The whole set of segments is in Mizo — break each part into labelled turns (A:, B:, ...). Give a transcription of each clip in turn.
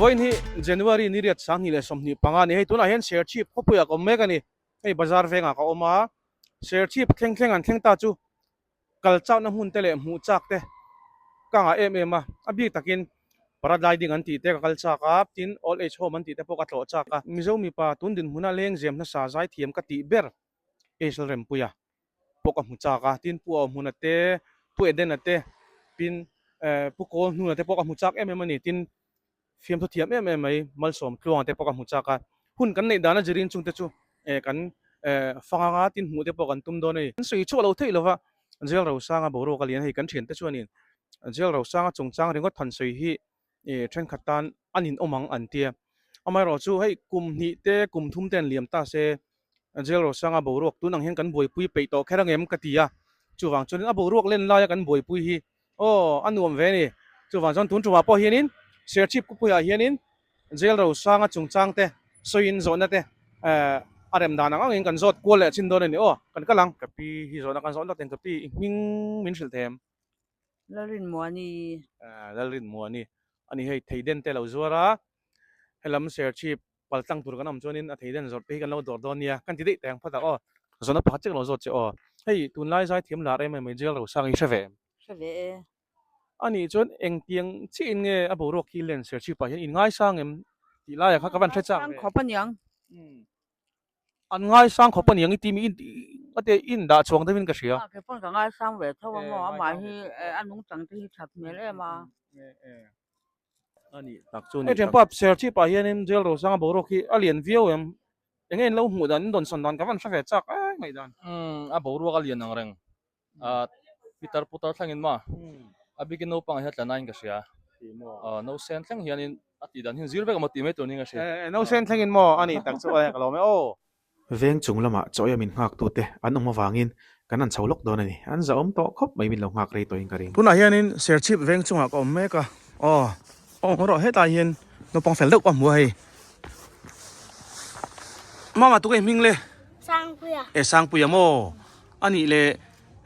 A: Vawiin hi January ni riat 2025 a ni. Hei tunah hian Serchhip khawpuiah ka awm mek a ni. Hei bazar vengah ka awm a, Serchhip thleng thleng an thleng ta chu kal chakna hmun te leh hmuh chak te ka ngah em em a. A bik takin paragliding an tih te ka kal chak a, tin old age home an tih te pawh ka tlawh chak a. Mizo mipa tun dinhmuna lengzem hnasa zaithiam ka tih ber Israel Rempuia pawh ka hmu chak a, tin Pu Auhmuna te, Pu Edena te, tin Pu Kawlhnuna te pawh ka hmu chak em em a ni, tin fiamthu thiam em em mai Malsawm Tluanga te pawh ka hmu chak a, hun kan neih dan a zirin chungte chu kan fang anga tin hmuh te pawh kan tum dawn a ni. Kan sawi chhuah lo theih lova Jail Rosanga boruak a lian a hei kan thiante chuanin Jail Rosanga chungchang ringawt han sawi hi thenkhat tan a ninawm ang an tia. Amaherawhchu chu hei kum hnih te kum thum te an liam ta se Jail Rosanga boruak tun ang hian kan buaipui peih tawh kher angem ka ti a. Chuvang chuanin a boruak len laia kan buaipui hi aw a nuam ve a ni. Chuvang chuan tun tumah pawh hianin Serchhip khawpuiah hianin Jail Rosanga chungchang te sawiin zawhna te a rem dan ang angin kan zawt kual leh chin dawn a ni aw kan kal ang. Ka pi hi zawhna kan zawh lawk teng ka pi i hming min hrilh thei em?
B: Lalrinmuani.
A: Lalrinmuani a ni hei theiden te lo zuar a, helam Serchhip paltlang tur kan awm chuanin a theiden zawrh te hi kan lo dawr dawn nia kan ti daih teng phawt ang aw. Zawhna pakhat chiah ka lo zawt che aw. Hei tunlai zaithiam lar em em mai Jail Rosang i hre ve em?
B: Hre ve e.
A: A nih chuan engtiang chiahin nge a boruak hi len Serchhip ah hian in ngaisang em tih laiah kha ka van hre chak ve.
B: Ngaisang khawp aniang.
A: An ngaisang khawp aniang i timi a te in dah chhuang deuhin ka hria.
B: A ke pawn ka ngaisang ve tho a maw amah hi a nungchang te hi that hmel em a.
A: A nih tak chu ni. Hei thianpa Serchhip ah hianin Jail Rosanga boruak hi a lian viau em? Enge in lo hmuh dan in dawn sawn dan ka van hre ve chak e ngaihdan.
C: Umm a boruak a lian ang reng. Ah pitar putar thlengin maw a bikin naupang ah hian tla nain ka hria. Ah nausen thleng hianin a tih dan hi zir vek a maw tih mai tur niin ka hria.
A: Eh nausen thlengin maw a nih tak chu aw ka lawm e aw.
D: Veng chung lamah chaw eia min nghaktute an awm avangin kan han chho lawk dawn a ni. An zahawm tawh khawp mai min lo nghak rei tawhin ka ring.
A: Tunah hianin Serchhip veng chungah ka awm mek a, aw aw rawh hetah hian naupang fel deuh ka hmu a hei. Mama tu ka i hming le?
E: Sangpuia.
A: E Sangpuia maw? A nih le,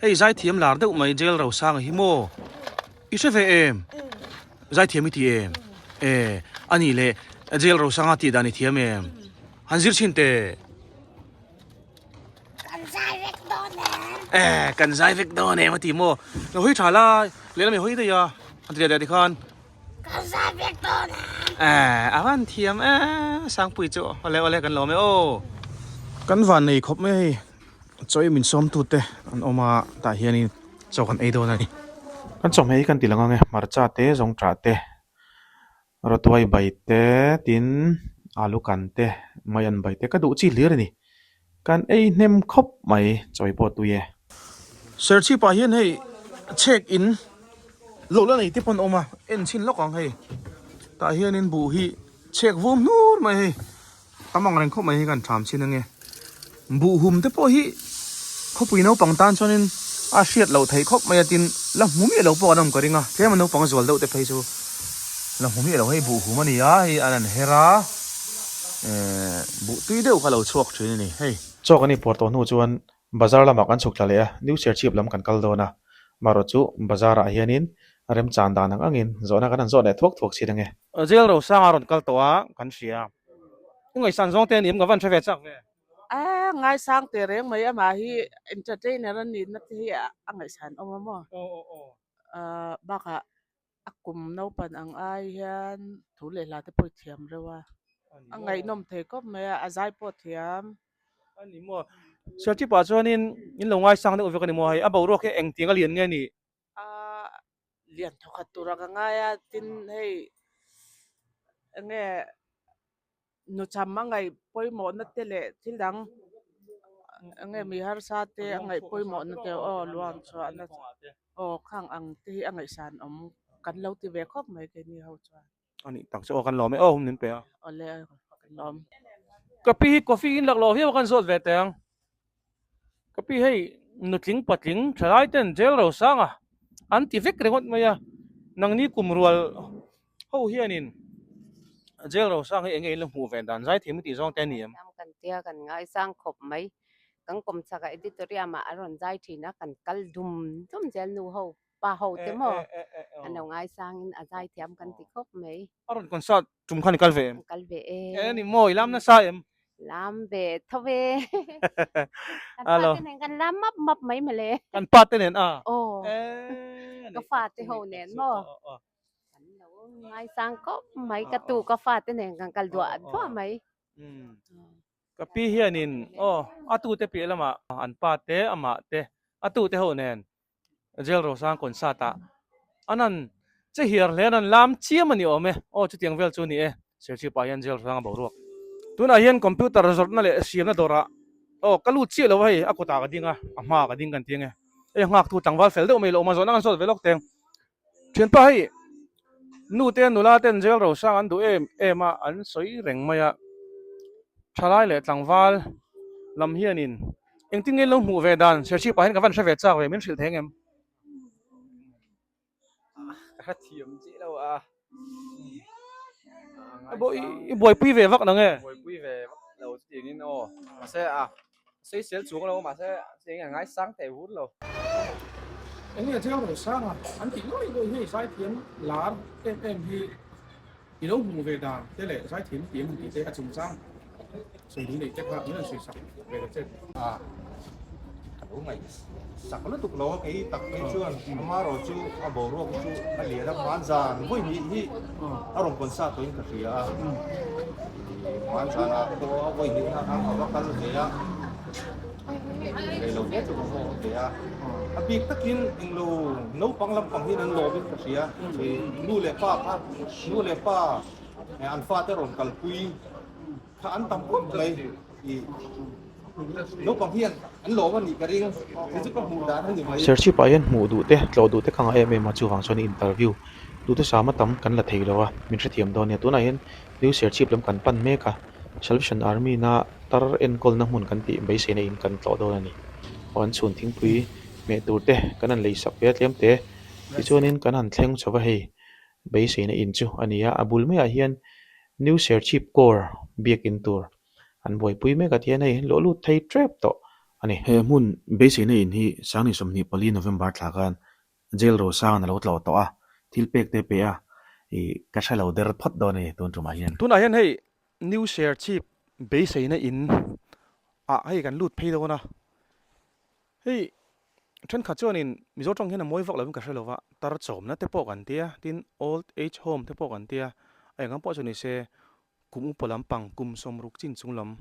A: hei zaithiam lar deuh mai Jail Rosanga hi maw? I hre ve em? Zaithiam i ti em? E, a nih le, Jail Rosanga tih dan i thiam em? Han zir chhin teh.
E: Kan zai vek dawn em?
A: E, kan zai vek dawn em a ti maw? Lo hawi tha la, lehlam i hawi daih a, a ti leh daih tikhan.
E: Kan zai vek dawn em?
A: E, a van thiam e, Sangpui chu awle awle kan lawm e aw. Kan van nei khawp mai hei. Chawi min sawmtute an awm a, tah hianin chaw kan ei dawn a ni.
D: Kan chawhmeh hi kan ti lang ang e, hmarcha te, zawngṭah te, rawtuai bai te, tin alu kan te, maian bai te ka duh chi hlir a ni. Kan ei hnem khawp mai, chawi pawh tui e.
A: Serchhip ah hian hei chhek in loh la nei te pawh an awm a, en chhin lawk ang hei. Tah hianin buh hi chhek vum hnur mai hei. Tam ang reng khawp mai hi kan tham chin ange. Buhhum te pawh hi khawpui naupang tan chuanin a hriat loh theih khawp mai a tin la hmu miah lo pawh an awm ka ring a, tlema naupang zual deuh te phei chu la hmu miah lo hei buhhum a ni a, hei an an her a, ehh buh tui deuh kha lo chhuak thin a ni hei.
D: Chaw kan inpuar tawh hnu chuan bazar lamah kan chhuk thla leh a, New Serchhip lam kan kal dawn a, marawh chu bazar ah hianin remchan dan ang angin zawhna kan han zawh leh thuak thuak chin ange.
A: Jail Rosanga rawn kal tawh a kan hria. U ngaihsan zawng te a ni em ka van hre ve chak ve.
F: A ngaisang teh reng mai amah hi entertainer a nihna te hi a ngaihsan awm a maw? Bakah a kum naupan ang ai hian thu leh hla te pawh i thiam reuh a, a ngaihnawm thei khawp mai a, a zai pawh thiam.
A: A ni maw? Serchhip ah chuanin in lo ngaisang deuh vek a ni maw hei a boruak hi engtiang a lian nge ni?
F: A lian thawkhat tura ka ngai a, tin hei enge nucham a ngaih pawimawhna te leh thil dang enge mi harsa te a ngaih pawimawhna te aw luang chhuahna aw khang ang te hi a ngaihsan awm kan lo ti ve khawp mai keini ho chuan.
A: A nih tak chu aw kan lawm e aw min pe a.
F: Awle kan lawm.
A: Ka pi hi coffee in laklawh viau a kan zawt ve teh ang. Ka pi hei nutling patling thalai ten jail rosang a an ti vek ringawt mai a, nangni kum rual ho hianin jail rosang hi enge in la hmuh ve dan zaithiam i tih zawng te a ni em?
G: Tam kan tia kan ngaisang khawp mai, kan kawmchhakah editorium ah a rawn zai thin a, kan kal dum dum zel nu ho. Pa ho te maw an lo ngaisangin a zaithiam kan ti khawp mai.
A: A rawn concert tum khan i kal ve em?
G: Kal ve e.
A: E ni maw, i lam nasa em?
G: Lam ve tho ve. Kan pa te nen kan lam map map mai mawle.
A: Kan pa te nen a?
G: Aw. Ka fa te ho nen maw? Kan lo ngaisang khawp mai, ka tu ka fa te nen kan kal duah duah mai.
A: Ka pi hianin aw a tute piah lamah an pa te amah te a tute ho nen Jail Rosang concert ah an han che hiar hle an han lam chiam a ni awm e aw chutiang vel chu a ni e Serchhip ah hian Jail Rosang a boruak. Tunah hian computer zawrhna leh siamna dawrah aw ka lut chiah lo a hei a kutah ka ding a a hmaah ka ding kan ti ange hei a nghaktu tlangval fel deuh mai lo awm a zawhna kan zawt ve lawk teng. Thianpa hei nu te nula ten jail rosang an duh em em a an sawi reng mai a thalai leh tlangval lam hianin engtin nge lo hmuh ve dan serchhip ah hian ka van hre ve chak ve min hrilh thei ang em?
H: Ka hrethiam chiah lo a.
A: I buaipui ve vak nang e?
H: Buaipui ve vak lo chutiangin aw mahse a Sawisel chuang lo mahse cheng a ngaisang teh vur lo.
A: Eng nge Jail Rosanga an tih ngawih ngawih hei zaithiam lar em em hi i lo hmuh ve dan te leh zaithiam tih em tih te a chungchang sawi ding neih te kha min rawn sawi sak ve ta che.
I: A ka lo ngaih sak lutuk lo a kei tak phei chuan amarawh chu a boruak chu a lian a hmanzan vawi hnih hi a rawn concert tawhin ka hria a hmanzanah pawh a vawi hnihna ang a va kal ve a rei lo hle chu ka hmu ve a a bik takin englo naupang lampang hian an lawmin ka hria nu leh pa kha nu leh pa an fate rawn kalpui kha an tam khawp mai ih naupang hian an lawm a nih ka ring chu chu ka hmuh dan a ni mai.
D: Serchhip ah hian hmuh duh te tlawh duh te ka ngah em em a chuvang chuan interview duhthusam a tam kan la thei lo a min hrethiam dawn nia tunah hian New Serchhip lam kan pan mek a Salvation Army na tar enkawlna hmun kan tih beiseina in kan tlawh dawn a ni aw an chhun thingpui hmeh tur te kan han lei sak ve a tlem te tichuanin kan han thleng chho va hei beiseina in chu a ni a a bul maiah hian New Serchhip Corps biakin tur an buaipui mek a tihian hei lawh lut thei tep tawh a ni. He hmun beiseina in hi Sangni 24 November thla khan Jail Rosang a lo tlawh tawh a, thil pek te pe a, ih ka hre lo der phawt dawn a ni tun tumah hian.
A: Tunah hian hei New Serchhip beiseina in ah hei kan lut phei dawn a, Hei thenkhat chuanin Mizo tawng hian a mawi vak lovin ka hre lova, tar chawmna te pawh kan tia, tin old age home te pawh kan tia, a engam pawh chu ni se kum upa lampang kum sawmruk chin chung lam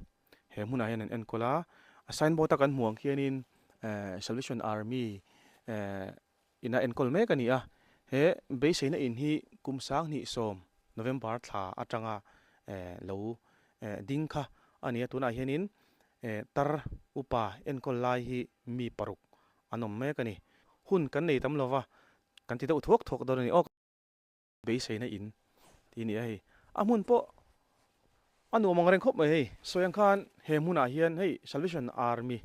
A: he hmunah hian an enkawl a, a signboard a kan hmuh ang khianin Salvation Army ina enkawl mek a ni a, he beiseina in hi kum 2010 November thla atanga lo ding kha a ni a, tunah hianin tar upa enkawl lai hi mi paruk an awm mek a ni. Hun kan nei tam lova, kan ti deuh thuak thuak dawn a ni. Aw beiseina in tih a ni a hei. A hmun pawh a nuam ang reng khawp mai hei. Sawi ang khan he hmunah hian hei Salvation Army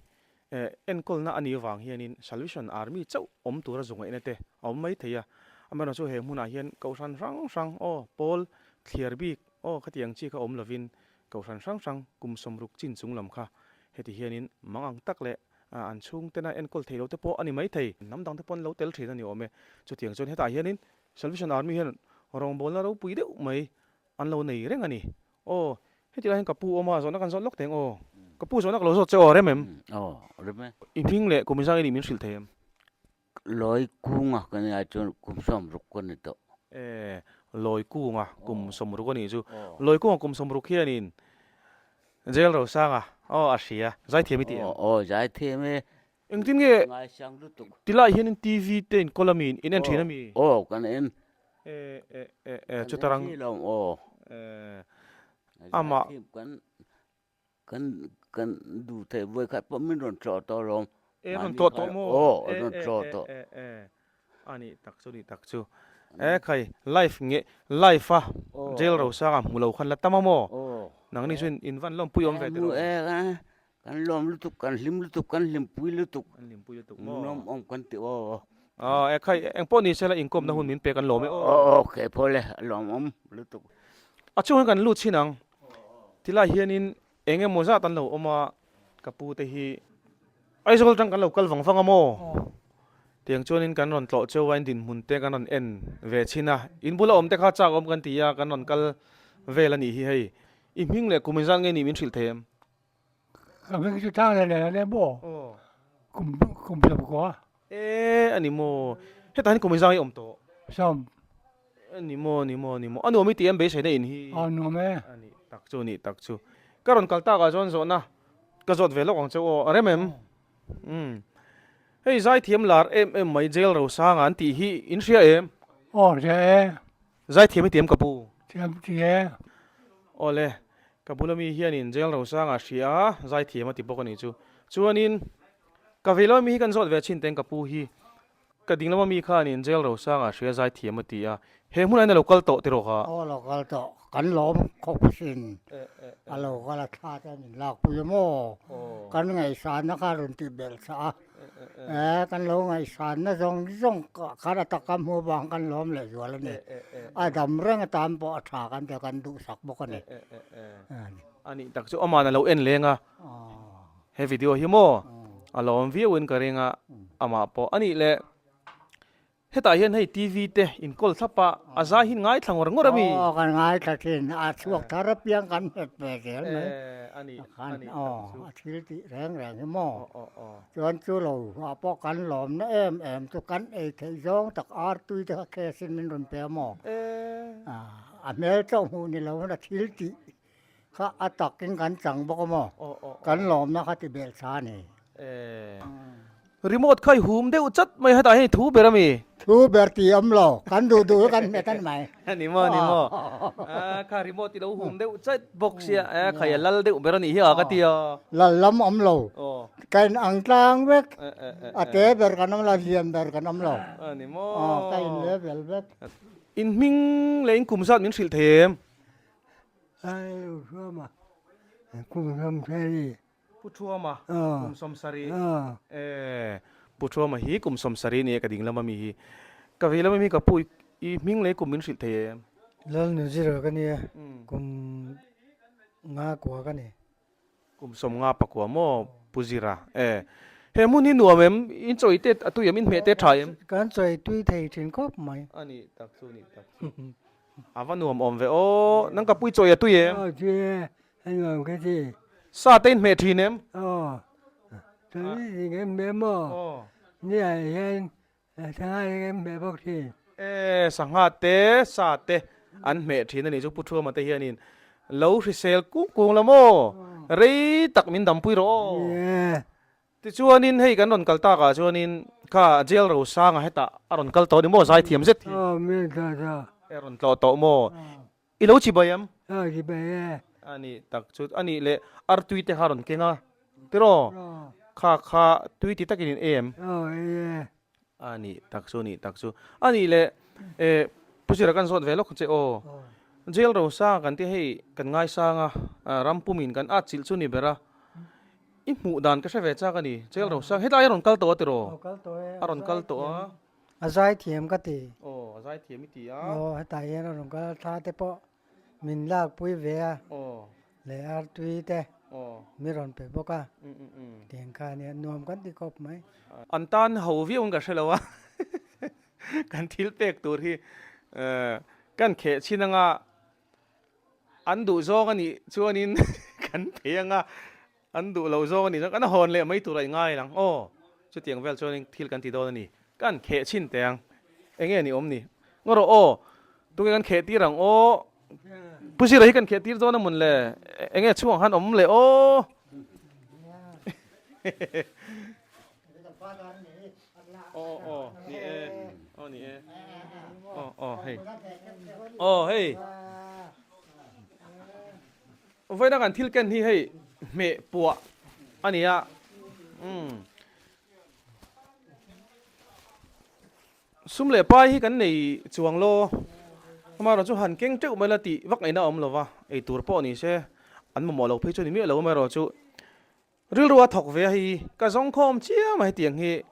A: enkawlna a nih avang hianin Salvation Army chauh awm tura zu ngaihna te a awm mai thei a. Amaherawhchu he hmunah hian kohhran hrang hrang aw pawl thliar bik aw khatiang chi kha awm lovin Kohhran hrang hrang kum 60 chin chung lam kha heti hianin mang ang tak leh an chhungtena enkawl thei lo te pawh a ni maithei. Hnam dang te pawh an lo tel thin a ni awm e. Chutiang chuan hetah hianin Salvation Army hian rawngbawlna ropui deuh mai an lo nei reng a ni. Aw, heti lai hian ka pu awm a, zawhna kan zawt lawk teng aw. Ka pu zawhna ka lo zawt che aw, rem em?
J: Aw, rem e.
A: I hming leh kum inzang i nih min hrilh thei em?
J: Lawi kunga ka nia chuan kum 60 ka ni tawh.
A: E, Lawi kunga kum 60 a nih chu. Lawi kunga kum 60 hianin Jail Rosanga aw a hria. Zaithiam i ti em?
J: Aw, aw zaithiam e.
A: Engtin nge
J: Ngaisang lutuk.
A: Tilai hianin TV te in kawl ami, in en thin ami?
J: Aw, kan en.
A: E, e, e, e, chutarang.
J: Kan en thin lo, aw.
A: E, amah.
J: Zaithiam kan Kan kan duh theih vawi khat pawh min rawn tlawh tawh alawm.
A: E rawn tlawh tawh maw?
J: Aw a rawn tlawh tawh.
A: E e e a nih tak chu nih tak chu. E khai life nge life a jail rosanga hmu lo khan la tam a maw? Nangni chu in van lawmpui awm ve tiraw?
J: E kan lawm lutuk kan hlim lutuk kan hlimpui lutuk.
A: Kan hlimpui lutuk maw?
J: Lawm awm kan ti aw.
A: Aw e khai engpawh ni sela inkawmna hun min pek an lawm e aw.
J: Aw okay pawh le a lawmawm lutuk.
A: A chungah kan lut chin ang. Tilai hianin eng emaw zat an lo awm a, ka pu te hi Aizawl atang kan lo kal vang vang a maw? Tiang chuanin kan rawn tlawh cheu a, in dinhmun te kan rawn en ve chhin a, in bula awm te kha chak awm kan ti a, kan rawn kal vel a nih hi hei. I hming leh kum inzat nge nih min hrilh thei em?
K: Ka hming chu tang leh leh a maw? Kum kum sawmkua.
A: E a ni maw? Hetah hian kum inzat nge awm tawh?
K: Sawm.
A: A ni maw, a ni maw, a ni maw. A nuam i tih em beiseina in hi?
K: A nuam e.
A: A nih tak chu, a nih tak chu. Ka rawn kal takah chuan zawhna ka zawt ve lawk ang che u aw, a rem em? Umm. Hei zaithiam lar em em mai Jail Rosanga an tih hi in hria em?
K: Aw hria e.
A: Zaithiam i tiam ka pu?
K: Thiam ti e.
A: Awle, ka bula mi hianin Jail Rosanga hria a, zaithiam a ti bawk a nih chu. Chuanin ka vei lama mi hi kan zawt ve thin teng ka pu hi. Ka ding lama mi khanin Jail Rosanga hria zaithiam a ti a, he hmunah hian a lo kal tawh tiraw kha?
L: Aw lo kal tawh, kan lawm khawp asin. A lo kal a thla te min lakpui a maw? Kan ngaihsanna kha rawn tih belh chah a. Eh, kan lo ngaihsanna zawng zawng khan a taka hmu avang kan lawm leh zual a ni. A dam reng atan pawh a tha kan tia kan duhsak bawk a ni.
A: A nih tak chu aman a lo en leng a, he video hi maw a lawm viauin ka ring a, amah pawh a nih leh. Hetah hian hei TV te inkawl thlap a, a zai hi ngaithla ngawr ngawr a mi?
L: Aw, kan ngaithla thin. A chhuak thar apiang kan nghet ve zel mai.
A: A ni, a ni.
L: Aw, a thil tih reng reng hi maw? Chuan chu lo ah pawh kan lawmna em em chu kan ei theih zawng tak artui te kha case in min rawn pe a maw? A hmel chauh hmuh ni lo a thil tih kha a takin kan chang bawk a maw? Kan lawmna kha ti belh tha a ni.
A: Remote kha i hum deuh chat mai hetah hian i thu ber a mi?
L: Thu ber tih awm lo, kan duh duh hi kan hmet a ni mai.
A: A ni maw, a ni maw. Kha remote i lo hum deuh chat bawk sia, kha i a lal deuh ber a nih hi a ka ti a.
L: Lal lam awm lo, ka in ang tlang vek, a te ber kan awm lo, a lian ber kan awm lo.
A: A ni maw.
L: Ka in level vek.
A: In hming leh in kum zat min hrilh thei em? Pu Thuama, kum sawmsarih. E, Pu Thuama hi kum sawmsarih nia ka ding lama mi hi. Ka vei lama mi ka pu i hming leh kum min hrilh thei em?
M: Lalnuzira ka nia, kum nga kua ka ni.
A: Kum sawmnga pakua maw Pu Zira? E, he hmun hi nuam em? In chawi te a tui em? In hmeh te tha em?
M: Kan chawi tui thei thin khawp mai.
A: A nih tak chu, nih tak chu. A va nuam awm ve aw. Nang ka pui chawi a tui em?
K: Aw tui e, a nuam ka ti.
A: Sa te in hmeh thin em?
K: Aw, chawi thin em hmeh maw?
A: Aw.
K: Niah hian sangha te kan hmeh bawk thin.
A: E, sangha te, sa te an hmeh thin a nih chu Pu Thuama te hianin lo hrisel kung kung la maw? Rei tak min dampui rawh aw.
K: Ni e.
A: Tichuanin hei kan rawn kal takah chuanin kha Jail Rosanga hetah a rawn kal tawh a ni maw? Zaithiam zet hi.
K: Aw, min tlawh tawh.
A: E rawn tlawh tawh maw? I lo chibai em?
K: Aw, chibai e.
A: A nih tak chu, a nih leh artui te kha rawn keng a, tiraw? Kha kha tui ti takin in ei em?
K: Aw, ei e.
A: A nih tak chu, a nih tak chu. A nih leh e Pu Zira kan zawt ve lawk che aw. Jail Rosanga kan tih hei kan ngaisang a, ram pumin kan at chilh chu ni ber a. I hmuh dan ka hre ve chak a ni. Jail Rosang hetlai a rawn kal tawh a tiraw? A rawn kal tawh a.
M: A zai thiam ka ti.
A: Aw, a zai thiam i ti a.
M: Aw, hetah hian a rawn kal a, thla te pawh min lak pui ve a.
A: Aw.
M: Leh artui te.
A: Aw.
M: Mi rawn pe bawk a. Tiang kha ania, nuam kan ti khawp mai.
A: An tan ho viau in ka hre lo a, kan thil pek tur hi kan kheh chhin anga an duh zawng a nih chuanin kan phei anga An duh lo zawng a nih chuan kan hawn leh mai tur a i ngai lang aw. Chutiang vel chuanin thil kan ti dawn a ni. Kan kheh chhin teh ang. Enge ni awm ni? Ngaw rawh aw. Tunge kan kheh tir ang aw. Pu Zira hi kan kheh tir dawn a mun le. Enge chhungah khan awm le aw. Aw aw ni e. Aw ni e. Aw aw hei. Aw hei. Vawiina kan thil ken hi hei hmeh puah a ni a, umm sum leh pai hi kan nei chuang law, amaherawh chu han keng teuh mai la tih vak ngaihna a awm lo va, ei tur pawh ni se an mamawh lo phei chu a ni miah lo amaherawh chu Rilru a thawk ve a hei ka zawng khawm chiam a hetiang hi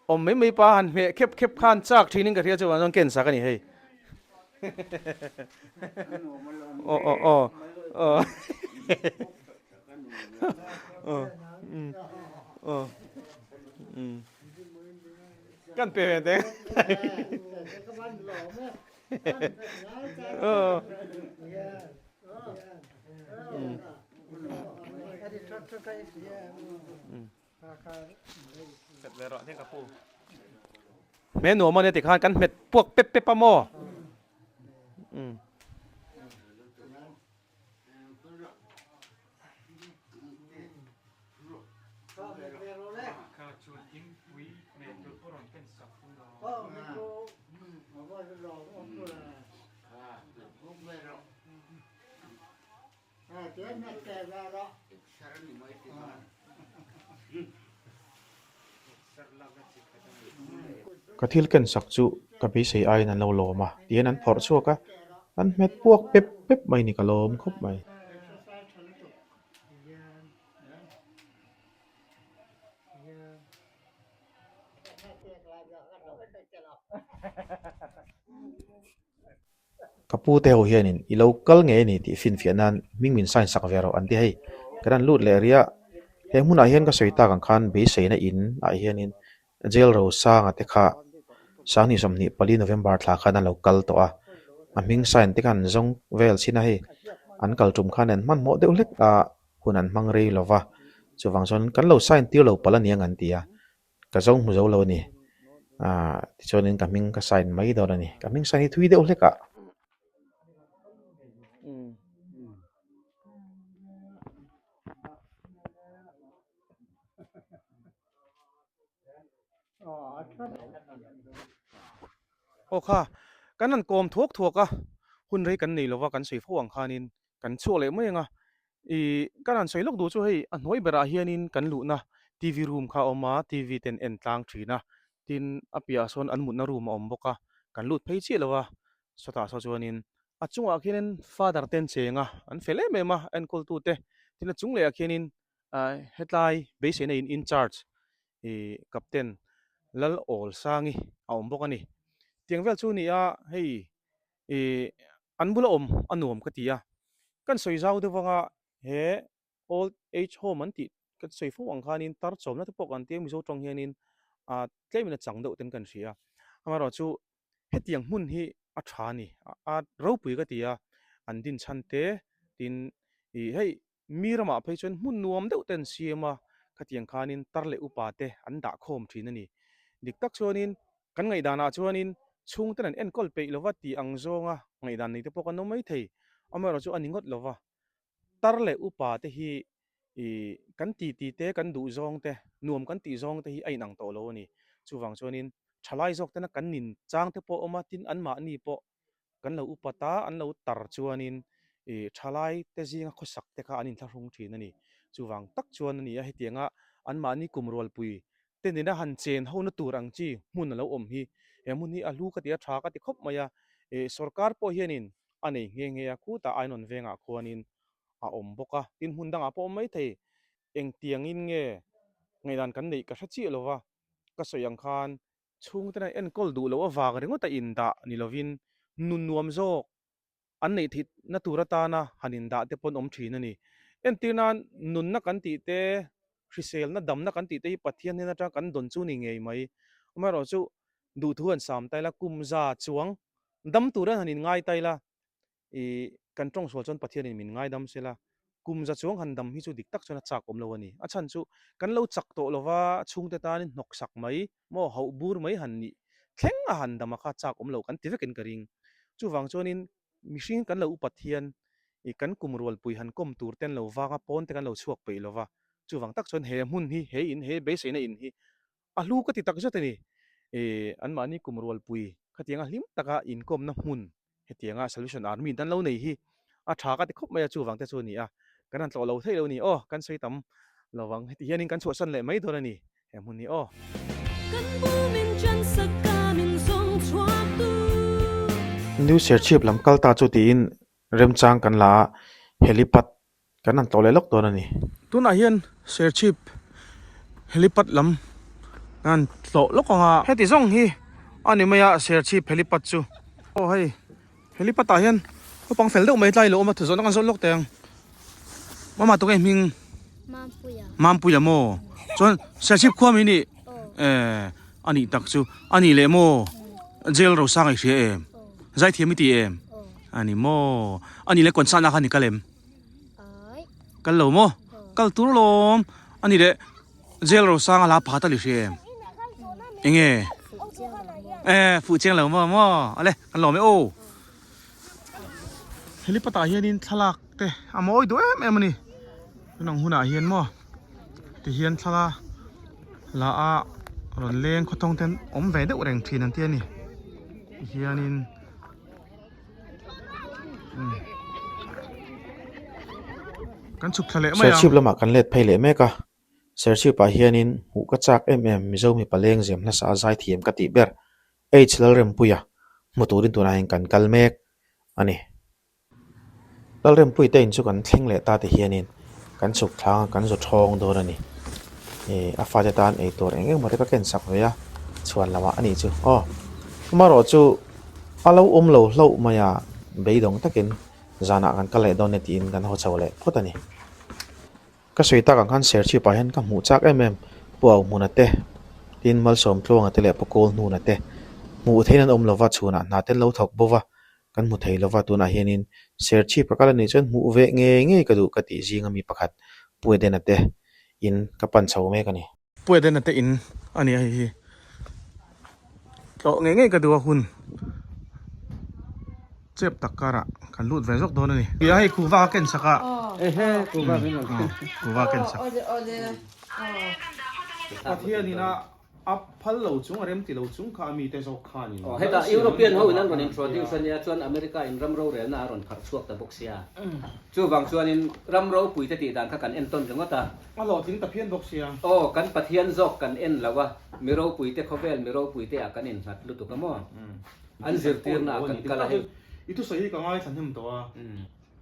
A: awm mai mai pa han hmeh khep khep khan chak thin in ka hria chuan chuan ken sak a ni hei. Aw aw aw aw aw aw. Kan pe ve teng. Hme nuam a nia tikhan kan hmet puak pep pep a maw?
D: Ka thil ken sak chu ka beisei aiin an lo lawm a, tihian an phawrh chhuak a, an hmet puak pep pep mai ni ka lawm khawp mai. Ka pu te ho hianin i lo kal ngei a ni tih finfiah nan hming min sign sak ve rawh an ti hei. Kan han lut leh rih a, he hmunah hian ka sawi tak ang khan beiseina in ah hianin Jail Rosanga te kha Sanghnih 24 November thla khan an lo kal tawh a, a hming sign te kha an zawng vel chin a hei an kal tum khan an hmanhmawh deuh hlek a hun an hmang rei lo va, chuvang chuan kan lo sign tir lo palh a niang an ti a. Ka zo hmu zo lo a ni. Aaa tichuanin ka hming ka sign mai dawn a ni. Ka hming sign hi thui deuh hlek ah.
A: Aw kha, kan han kawm thuak thuak a, hun rei kan nei lova kan sawi fo ang khanin kan chhuak leh mai ang a. Ih kan han sawi lawk duh chu hei a hnuai berah hianin kan luhna TV room kha a awm a, TV ten en tlang thin a, tin a piahah sawn an mutna room a awm bawk a, kan lut phei chiah lo a, sawtah saw chuanin a chungah khianin father te an cheng a, an fel em em a enkawltu te, tin a chung lehah khianin ah hetlai beiseina in incharge ih captain Lalawlsangi a awm bawk a ni. Tiang vel chu a ni a hei ih an bula awm a nuam ka ti a, kan sawi zau deuh vanga he old age home an tih kan sawi fo ang khanin tar chawmna te pawh kan tia Mizo tawng hianin ah tlemin a chang deuh ten kan hria a, amaherawh chu hetiang hmun hi a tha a ni a ropui ka ti a, an din chhan te tin ih hei mi ramah phei chuan hmun nuam deuh te an siam a, khatiang khanin tar leh upa te an dah khawm thin a ni. Dik tak chuanin kan ngaihdanah chuanin chhungten an enkawl peih lova tih ang zawnga ngaihdan nei te pawh kan awm mai thei. Amaherawhchu a ni ngawt lova, tar leh upa te hi ih kan titi te, kan duh zawng te, nuam kan tih zawng te hi a inang tawh lo a ni. Chuvang chuanin thalai zawk tena kan nin chang te pawh a awm a, tin anmahni pawh kan lo upat a, an lo tar chuanin ih thalai te zinga khawsak te kha an inthlahrung thin a ni. Chuvang tak chuan a ni a, hetianga anmahni kum rualpui te nena han chen ho na tur ang chi hmun a lo awm hi, he hmun hi a hlu ka ti a, tha ka ti khawp mai a, ih sorkar pawh hianin a nei nghe nghe a, khutah Ainawn vengah khuanin a awm bawk a, tin hmun dangah pawh a awm maithei, engtiangin nge ngaihdan kan neih ka hre chiah lo va, ka sawi ang khan Chhungten an enkawl duh loh avang ringawt a indah ni lovin nun nuam zawk an neih theihna tur atana han indah te pawn awm thin a ni. Entir nan nunna kan tih te, hriselna damna kan tih te hi Pathian hnen atanga kan dawn chu ni ngei mai. Amaherawhchu duhthu han sam ta ila, kum za chuang dam turin han inngai ta ila, I kan tawng sual chuan Pathianin min ngaidam se la, kum za chuang han dam hi chu dik tak chuan a chak awm lo a ni. A chhan chu kan lo chak tawh lova chhungte tanin hnawk sak mai maw hauh bur mai han nih thleng a han dam a kha chak awm lo kan ti vekin ka ring. Chuvang chuanin mihring kan lo upat hian i kan kum rualpui han kawm tur ten lo vanga pawn te kan lo chhuak peih lova, chuvang tak chuan he hmun hi he in he beiseina in hi A hlu ka ti tak zet a ni. Ih, anmahni kum rualpui khatianga hlim taka inkawmna hmun hetianga Salvation Army dan lo nei hi a tha ka ti khawp mai a, chuvang te chu a ni a, kan han tlawh lo theih lo a ni. Aw, kan sawi tam lovang, heti hianin kan chhuahsan leh mai dawn a ni he hmun hi aw.
N: Kan bumin chansak ka min zawng chhuak tu.
D: New Serchhip lam kal ta chu tiin remchang kan la a, helipad Kan han tlawh leh lawk dawn a ni.
A: Tunah hian Serchhip helipad lam kan han tlawh lawk ang a. Heti zawng hi a ni mai a Serchhip helipad chu. Aw hei helipad ah hian naupang fel deuh mai tlai lo awm a thuzawhna kan zawt lawk teh ang. Mama tunge hming?
E: Mampuia.
A: Mampuia maw? Chuan Serchhip khua mai ni?
E: Aw.
A: Eh. Anih tak chu. Anih leh maw? Jail Rosanga i hria em? Zaithiam i ti em? Ani maw? Anih leh concert na khan i kal em? Kal lo maw? Kal tur lawm. Anih leh Jail Rosanga hla pakhat a li hria em? Enge? Eh, fuh chiang lo maw maw? Ale, kan lawm e aw. Helipad ah hianin thlalak te a mawi duh em em a ni tunang hunah hian maw tihian thla la a rawn leng khawthawng te an awm ve deuh reng thin an ti a ni tihianin umm kan chhuk thla leh mai ang.
D: Serchhip lamah kan let phei leh mek a, Serchhip ah hianin hmuh ka chak em em Mizo mipa leng zem hlasa a zaithiam ka tih ber H Lalrempuia hmu turin tunah hian kan kal mek a ni. Lalrempuii te in chu kan thleng leh ta ti hianin kan chhuk thlang a kan zu thawng dawn a ni. Ih a fate tan eitur eng eng maw te ka ken sak ve a chhuan lamah a nih chu aw. Amaherawh chu a lo awm lo hlauh mai a beidawng takin zanah kan kal leh dawn e tiin kan haw chho leh phawt a ni. Ka sawi tak ang khan Serchhip ah hian ka hmuh chak em em Pu Auhmuna te, tin Malsawm Tluanga te leh Pu Kawlhnuna te hmuh theihin an awm lova chhunah hna te an lo thawk bova kan hmu thei lova tunah hianin Serchhip ka kal anih chuan hmuh ve ngei ngei ka duh ka tih zinga mi pakhat Pu Edena te in ka pan chho mek a ni.
A: Pu Edena te in a ni a hei hi tlawh ngei ngei ka duh a hun chep tak karah kan lut ve zawk dawn a ni. Tia hei kuva a ken sak a kuva a ken sak. Pathian ina A phal lo chung, a rem ti lo chung kha a mite zawk khanin.
O: Aw, hetah European ho in an rawn introduce a nia, chuan America in ram rorelna a rawn pharh chhuak ta bawk sia. Chuvang chuanin ram ropui te tih dan kha kan entawn ringawt a.
A: A hlawhtling ta phian bawk sia.
O: Aw, kan Pathian zawk kan en lo a, mi ropui te khawvel mi ropui te ah kan innghat lutuk a maw? An zirtirna ah kan kal a hei.
A: I thusawi hi ka ngaithla hnem tawh a.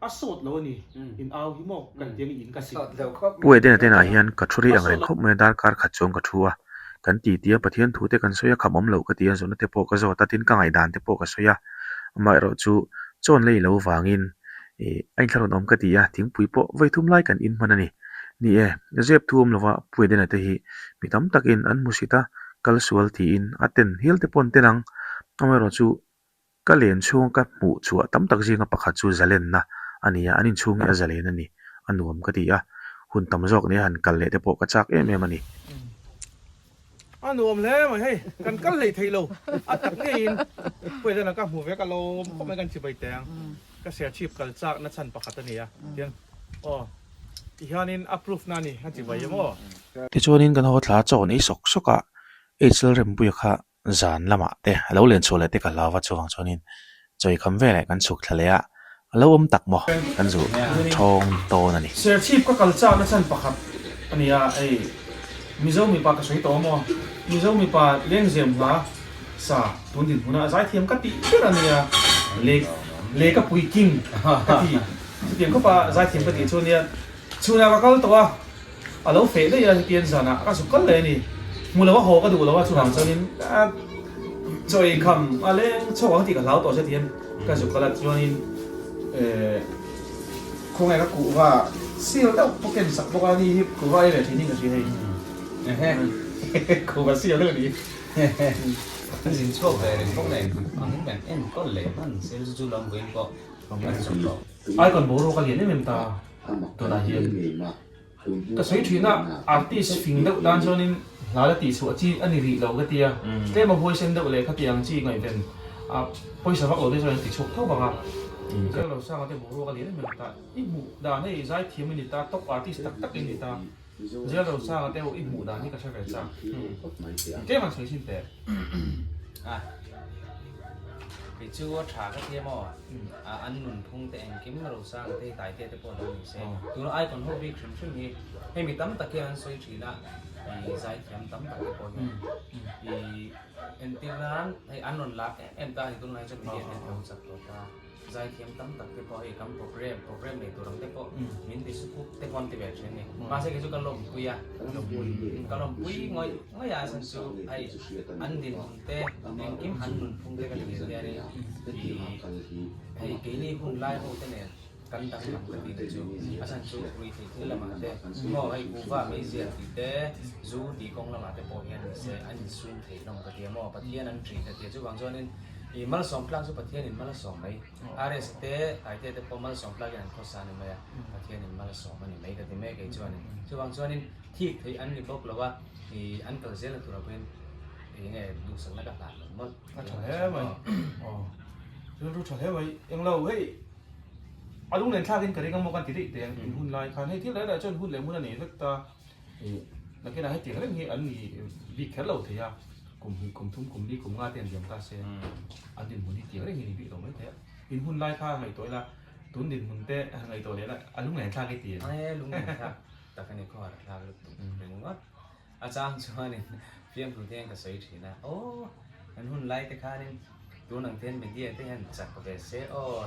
A: A sawt lo a ni, in au hi maw kan ti a ni in ka ti.
D: Pu Edena te inah hian ka thu rei ang reng khawp mai a, darkar khat chuan ka thu a, kan ti ti a, Pathian thu te kan sawi a, kham awm loh ka ti a, zawhna te pawh ka zawt a, tin ka ngaihdan te pawh ka sawi a, amaherawh chu chawn lei lo vangin ih a inthlahrun awm ka ti a, thingpui pawh vawi thum lai kan in hman a ni. Ni e, zep thu awm lova Pu Edena te hi mi tam takin an hmusit a, kal sual tiin a ten hial te pawh an ten ang, amaherawh chu Ka len chhung ka hmuh chhuah tam tak zinga pakhat chu zalenna a ni a, an inchhung hi a zalen a ni, a nuam ka ti a, hun tam zawk nia han kal leh te pawh ka chak em em a ni.
A: A nuam hle mai hei, kan kal hlei thei lo, a tak ngeiin Puiadana ka hmu ve ka lawm khawp mai kan chibai teh ang, ka serchhip kal chak na chhan pakhat a ni a, tiang aw tihianin a proof na a ni a chibai em aw.
D: Tichuanin kan haw thla chaw an ei sawk sawk a, H Lalrempuia kha zan lamah te a lo len chhuah leh te ka hlau va chuvang chuanin chawi kham veleh kan chhuk thla leh a, a lo awm tak maw kan zu thawng tawn a ni.
A: Serchhip ka kal chakna chhan pakhat a ni a, hei Mizo mipa ka sawi tawh a maw, Mizo mipa lengzem hla sa tun dinhmuna zaithiam ka tih ber a nia, le le ka pui king ka ti, chutiang khawpa zaithiam ka tih chu a nia, chhunah ka kal tawh a. A lo feh daih a hetiang zanah ka zuk kal leh a ni. Hmu lo a haw ka duh lo a chuvang chuanin chaw ei kham a leng chhuak ang tih ka hlau tawh che tihian ka zuk kal a chuanin khawnge ka kuhva sial deuh pawh ken sak bawk a ni hi kuhva ei ve thin in ka hria hei kuhva sial deuh a ni.
O: An zin chhuak ve reng bawk nen ang in kan enkawl leh hman sel chu chu lam vawiin pawh kan chhuk tawh.
A: Icon boruak a lian em em ta tunah hian. Ka sawi thin a, artist fing deuh tan chuanin hla la tih chhuah chi a ni rih lo ka ti a, tlem a huaisen deuh leh khati ang chi ngaihven a pawisa vak lo te chuan an ti chhuak tho vang a. Zir lo sanga te boruak a lian em em ta, i hmuh dan hei zaithiam i ni ta, top artist tak tak i ni ta, Zir lo sanga te ho i hmuh dan hi ka hre ve chak. Tlem an sawi chin teh.
O: Kei chu a tha ka ti emaw an nunphung te engkim Rosanga te hi Taitea te pawh lo ni se tuna icon ho bik hrim hrim hi hei mi tam tak hian an sawi thin a ih zaithiam tam tak te pawh hian ih entir nan hei an rawn lak em em ta a ni tunlai chuan media te an lo chak tawh ta. Zaithiam tam tak te pawh hei kan program program nei tur ang te pawh min ti sukup te pawh an ti ve thin a ni. Mahse kei chu ka lawmpui a, ka lawmpui ngawih ngawih a chhan chu hei an dinhmun te engkim an nunphung te ka thlir hian in ih hei keini hun lai ho te nen. Kan danglam ka tih na chu a chhan chu ruihtheih thil lamah te maw hei kuhva meizial tih te zu tih kawng lamah te pawh hian nise an insum thei hlawm ka ti a maw Pathian an ṭih ka ti a chuvang chuanin ih malsawm tlak chu Pathianin mal a sawm mai RS te Taite te pawh malsawm tlakin an khawsa a ni mai a Pathianin mal a sawm a ni mai ka ti mek kei chuanin chuvang chuanin thik theih an ni bawk lo a ih an kal zel na turah pawhin eng nge duhsakna ka hlan lo mawlh.
A: A ṭha hle mai aw rilru ṭha hle mai englo hei. A lunglen thlakin ka ring a maw kan ti daih teh ang in hun lai khan hei thil reng reng chuan hun leh hmun a nei vek ta ih nakinah hetiang reng hi an ni bik kher lo thei a kum hnih kum thum kum li kum nga te an liam ta se an dinhmun hi tiang reng hi ni bik lo mai thei a in hun lai kha ngaihtuah ila tun dinhmun te ngaihtuah leh la a lunglen thlak i ti
O: e lunglen thlak tak a ni khawhar thlak lutuk ringawt A chang chuanin fiamthu te hian ka sawi thin a, aw kan hun lai te khanin tun ang te hian media te hian chak ve se aw,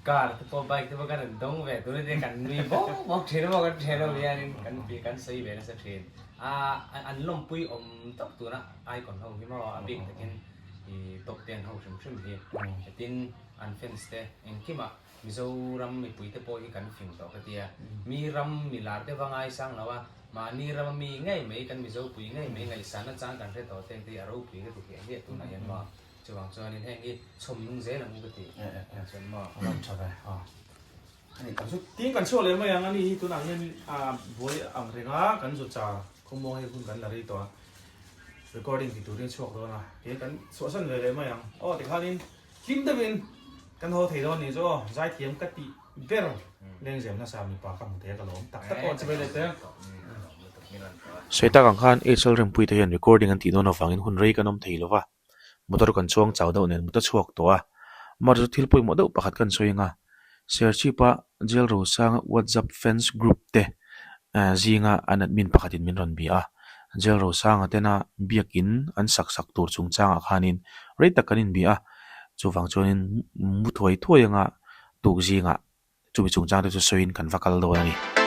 O: car te pawh bike te pawh kan rawn dawng ve tun ania kan nui bawk bawk thin a maw kan thian ho hianin kan kan sawi ve nasa thin. A an lawmpui awm tawp tuna icon ho hi maw a bik takin ih top ten ho hrim hrim hi tin an fans te engkimah Mizoram mipuite pawh hi kan fing tawh ka tia. Mi ram mi lar te va ngaisang lo a, mahni rama mi ngei mai kan Mizopui ngei mai ngaihsan nachang kan hre tawh te ang te hi a ropui ka ti hliah hliah tunah hian maw. Chuvang chuanin heng hi chhawm nung zel ang u ka ti. Chuan maw.
A: A ram tha ve a. Ani kan chu tin kan chhuak leh mai ang ani hi tunah hian a buai ang reng a kan zu char khawmuang hi hun kan la rei tawh a. Recording ti turin chhuak dawn a. Tihian kan chhuahsan ve leh mai ang. Aw tikhanin Hlim deuhin kan haw thei dawn nih chu aw, zaithiam ka tih ber lengzem nasa mipa ka hmu thei a ka lawm tak tak aw chibai leh te.
D: Sawi tak ang khan HL Rempuii te hian recording an tih dawn avangin hun rei kan awm thei lo va, motor kan chuang chau deuh nen mut a chhuak tawh a, mar chu thil pawimawh deuh pakhat kan sawi ang a, Serchhipa Jail Rosanga WhatsApp fans group te zinga an admin pakhatin min rawn bia a, Jail Rosanga tena biakin an sak sak tur chungchangah khanin rei tak kan inbia a, chuvang chuanin mu thuai thuai anga tuk zingah chumi chungchang te chu sawiin kan va kal dawn a ni.